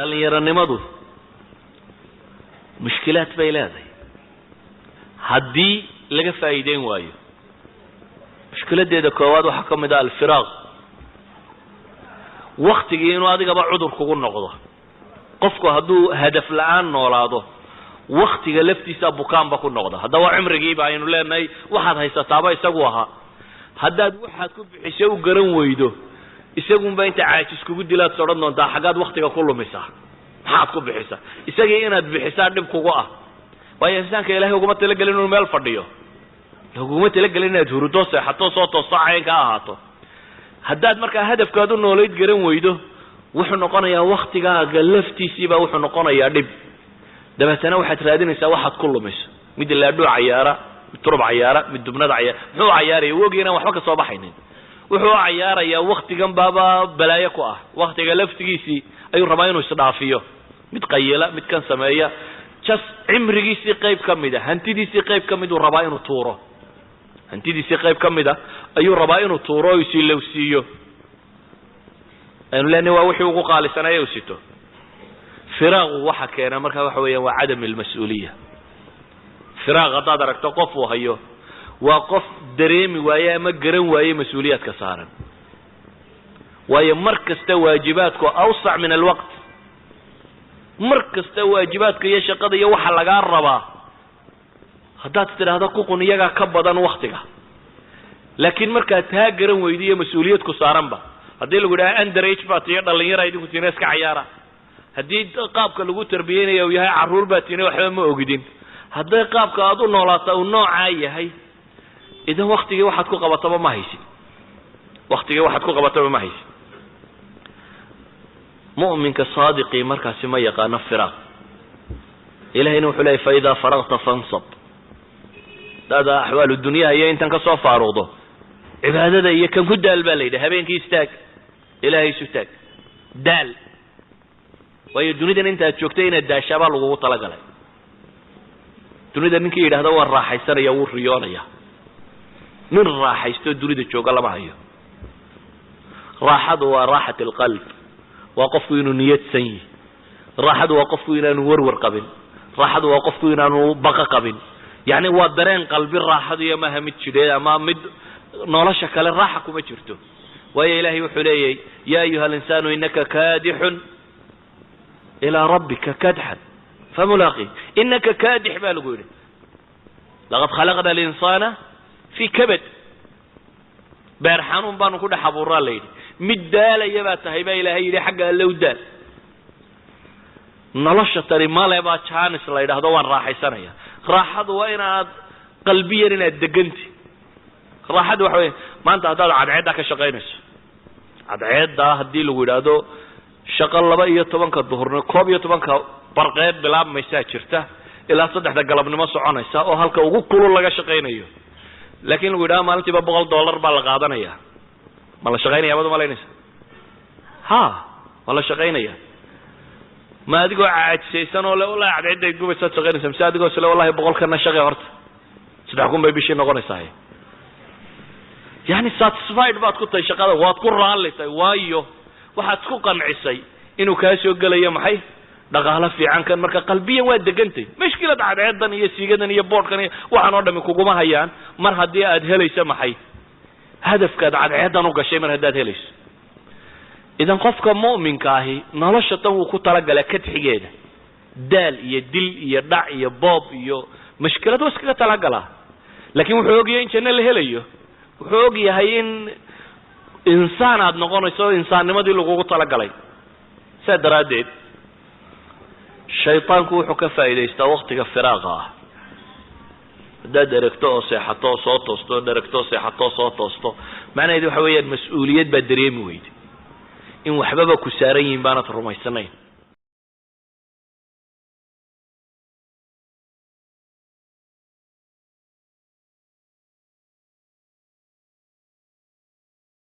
Dhallinyaronimadu mushkilaad bay leedahay haddii laga faa'iideyn waayo. Mushkiladeeda koowaad waxaa ka mid ah alfiraaq, waktigii inuu adigaba cudur kugu noqdo. Qofku hadduu hadaf la'aan noolaado, waktiga laftiisa bukaanba ku noqda. Haddaba cimrigiiba aynu leenahay waxaad haysataaba isagu ahaa, haddaad waxaad ku bixisay u garan weydo, isagunba inta caajis kugu dilaad sodhan doontaa, xaggaad waktiga ku lumisaa, maxaad ku bixisaa? Isagii inaad bixisaa dhib kugu ah, waayo insaanka Ilahay uguma talagelin inuu meel fadhiyo, laguma talagelin inaad hurudo, seexato, soo toosto, caynka ahaato. Haddaad markaa hadafkaad u noolayd garan weydo, wuxuu noqonayaa waktigaaga laftiisiibaa wuxuu noqonayaa dhib. Dabeetana waxaad raadinaysaa waxaad ku lumayso. Mid laadhuu cayaara, mid turub cayaara, mid dubnada cayaara. Muxuu cayaaraya? Wogi inaan waxba ka soo baxaynin. Wuxuu u cayaarayaa waktigan baaba balaayo ku ah, waktiga laftigiisii ayuu rabaa inuu isdhaafiyo. Mid qayila, mid kan sameeya, just cimrigiisii qayb ka mid a, hantidiisii qayb ka mid uu rabaa inuu tuuro, hantidiisii qayb ka mid a ayuu rabaa inuu tuuro oo isilowsiiyo. Aynu leenahay waa wixii ugu qaalisanaya u sito. Firaaqu waxa keena marka waxa weeyaan waa cadam almas-uuliya. Firaaq haddaad aragto qof uu hayo, waa qof dareemi waaye ama garan waaye mas-uuliyaadka saaran, waayo mar kasta waajibaadku awsac min alwaqt. Mar kasta waajibaadka iyo shaqada iyo waxa lagaa rabaa haddaad tidhaahdo kuqun, iyagaa ka badan waktiga. Laakiin markaad taa garan weydi iyo mas-uuliyad ku saaranba, haddii lagu yidhaha underage baa tiyo, dhalinyara idinku tiina, iska cayaara, haddii qaabka lagu tarbiyeynaya uu yahay carruur baa tiina, waxba ma ogidin, hadday qaabka aad u noolaata uu noocaa yahay, idan waktigii waxaad ku qabataba ma haysid, waktigii waxaad ku qabataba ma haysid. Mu'minka saadiqii markaasi ma yaqaano firaaq. Ilahayna wuxuu leeyay: "Fa idaa faragta fansab." Hadaad axwaalu dunyaha iyo intan kasoo faaruqdo, cibaadada iyo kan ku daal baa la yidhi. Habeenkii istaag, Ilahay isu taag, daal, waayo dunidan intaad joogtay inaad daashaabaa lagugu talagalay. Dunida ninkii yidhahda waa raaxaysanaya wuu riyoonaya. Nin raaxaystoo dunida jooga lama hayo. Raaxadu waa raaxat alqalb, waa qofku inuu niyadsan yihi. Raaxadu waa qofku inaanu warwar qabin. Raaxadu waa qofku inaanu baqa qabin. Yacni waa dareen qalbi raaxadu, iyo maaha mid jidheed ama mid nolosha kale raaxa kuma jirto. Waayo Ilahay wuxuu leeyahy: "Ya ayuha alinsaanu inaka kaadixun ilaa rabbika kadxan famulaaqi." Inaka kaadix baa lagu yidhi. "Laqad khalaqna alinsaana fi kabad." Beer xanuun baanu ku dhex abuuraa la yidhi. Mid daalaya baa tahay baa Ilaahay yidhi, xagga Alle u daal. Nolosha tani male baa chance la yidhaahdo waan raaxaysanaya. Raaxadu waa inaad qalbiyan inaad deganti. Raaxadu waxa wey, maanta haddaad cadceeddaa ka shaqaynayso, cadceeddaa haddii lagu yidhaahdo shaqo 12-ka duhurnimo, 11-ka barqeed bilaabmaysaa jirta, ilaa 3-da galabnimo soconaysa, oo halka ugu kulul laga shaqaynayo, laakiin lagu yidhahdo maalintiiba $100 baa la qaadanaya, ma la shaqaynaya baad umalaynaysa? Ha, waa la shaqaynaya. Ma adigoo caajisaysan oo le wallahi cadceedday gubaysaad shaqaynaysa, mise adigoo isle wallahi boqolkana shaqe horta 3000 bay bishii noqonaysaa? Yani satisfied baad ku tahay shaqada, waad ku raalli tahay, waayo waxaad isku qancisay inuu kaa soo gelayo maxay dhaqaalo fiican kan. Marka qalbiyan waa degantay. Mashkilad cadceedan iyo siigadan iyo boodhkan iyo waxaan oo dhami kuguma hayaan mar haddii aad helayso maxay hadafkaad cadceedan u gashay, mar haddaad helayso. Idan qofka mu'minka ahi nolosha tan wuu ku talagalaa kadxigeeda, daal iyo dil iyo dhac iyo boob iyo mashkilad waa iskaga talagalaa, laakiin wuxuu ogyahay in janno la helayo, wuxuu og yahay in insaan aada noqonayso, insaannimadii lagugu talagalay. Saa daraaddeed shaydaanku wuxuu ka faa'iidaystaa waktiga firaaqa ah. Haddaad dheregto oo seexato oo soo toosto, oo dheregto oo seexato oo soo toosto, macnaheedu waxa weeyaan mas-uuliyad baad dareemi weyday, in waxbaba ku saaran yihiin baanad rumaysanayn.